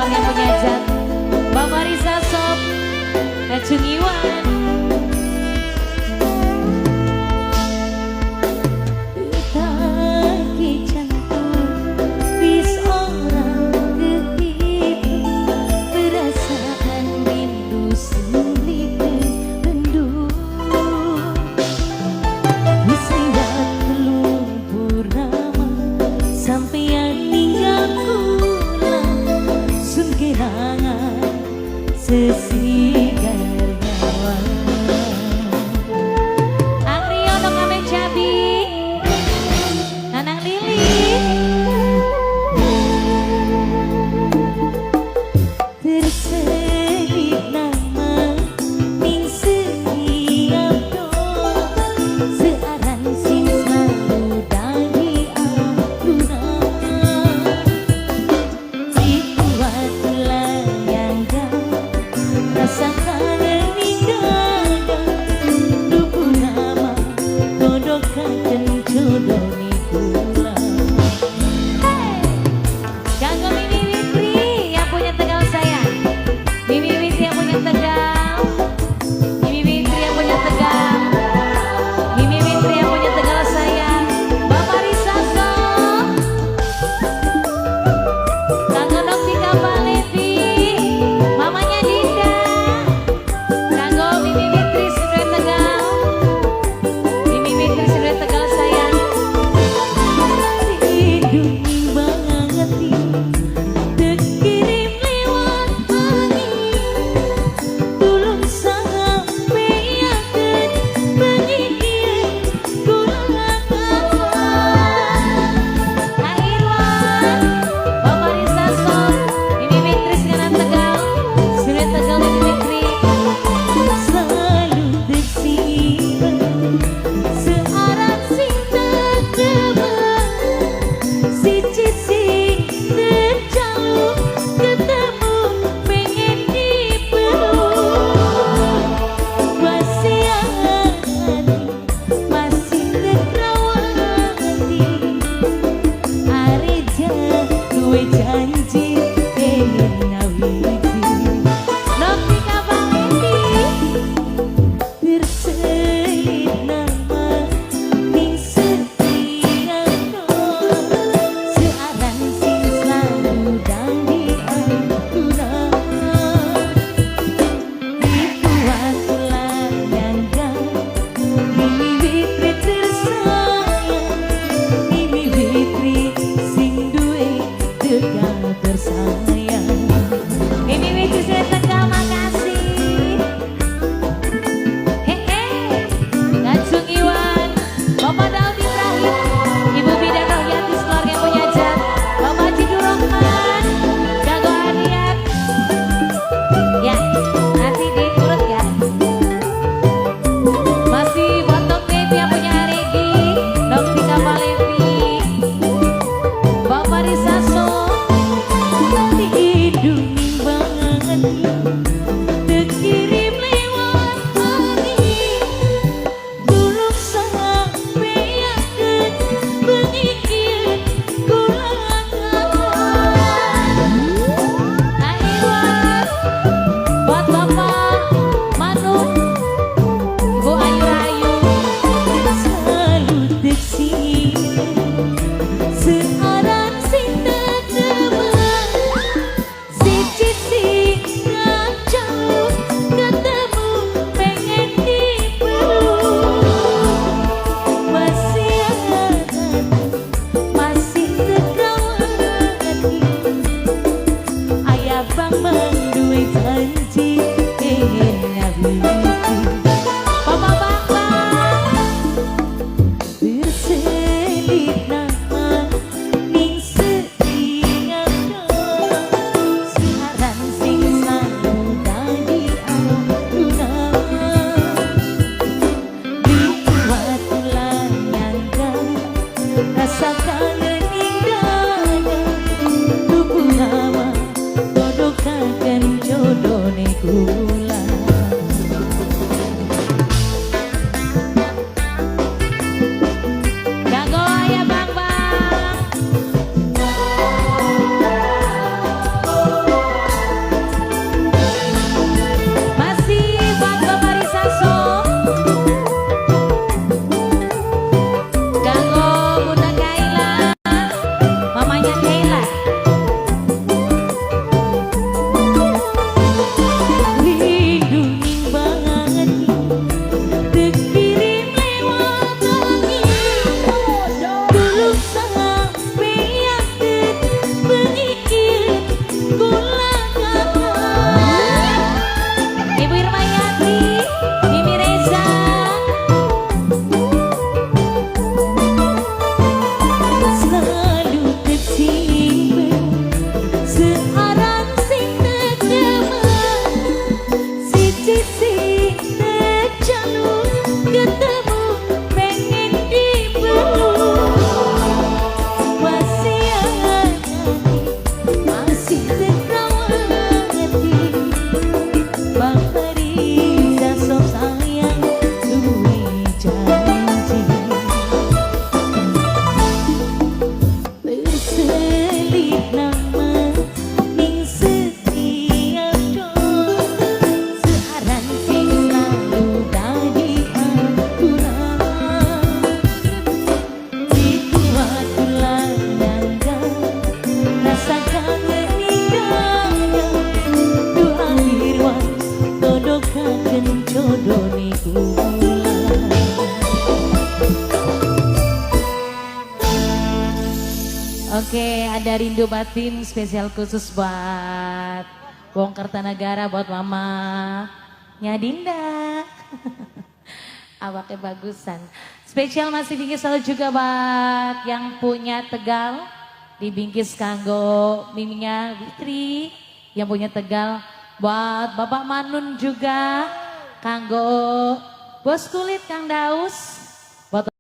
Sekeluarga yang punya hajat, Bapak Risa Sob, Kacung Iwan. Taki jantung wis ora kehitung, perasaan rindu sing kependung. Wis liwat 3 purnama sampeyan ninggal kula, sun kelangan sesigar nyawa. Anggriono Kamen Cabi, Nanang Lili. Terselip nama ning setiap doa, searan sing selalu dadi alunan. Dikuat layangga rasa kangen ning dada, dupu nama todokaken jodone kula. Hey! Kanggo Mimi Witri yang punya Tegal sayang. Mimi Witri yang punya Tegal. Mimi Witri yang punya Tegal. Mimi Witri yang punya Tegal sayang. Bapak Risa Sob. Kanggo Noktika Palevi. Mamanya Dinda. Kanggo Mimi Witri Sinwe Tegal. Mimi Witri Sinwe Tegal sayang. Rindu banget terkirim lewat angin, tulung sampeyaken bengi kula kangen. Kang Irwan, Bapak Risa Sob, Mimi Witri Singanan Tegal, Sinwe Tegal Mimi Witri. Selalu tersimpan searan sing terkebak, siji sing terjaluk ketemu pengen dipeluk. Masih hati masih terkrawati, Areja duwe janji pengen ngawiti. Noktika Valenti. Terselip nama ning setiap doa, searan sing selalu dadi alunan. Dikuat layangga Mimi Witri tersayang, Mimi Witri sing duwe Tegal tersayang. Mimi Witri sudah Tegal, makasih. Hehe, Kacung Iwan, Bapak Daud Ibrahim, Ibu Bidan Rohyati sekeluarga yang punya hajat, Bapak Cidu Rohman, Gago Adiat. Ya, nanti diurut ya. Masih Botok Baby yang punya Aregi, Noktika Palevi, Bapak Risaso. Rindu banget terkirim lewat angin, tulung sampeyaken bengi kula kangen. Kang Irwan, buat Bapak Manu, Ibu Ayu Rahayu. Selalu tersimpan searan sing terkebak, siji sing jauh ketemu pengen dipeluk. Masih ada masih terkawati, Ayah bang duwe janji pengen ngawiti. Bapak Bambang. Terselip nama ning setiap doa, searan sing selalu dadi alunan. Dikuat layangga rasa kangen ning dada, dupu nama todokaken. Ada Rindu Batin spesial khusus buat Wong Kertanegara, buat Mama nya Dinda. Awaknya bagusan. Spesial masih bingkis selalu juga buat yang punya Tegal. Di bingkis kanggo miminya Witri yang punya Tegal. Buat Bapak Manun juga kanggo bos kulit Kang Daus. Buat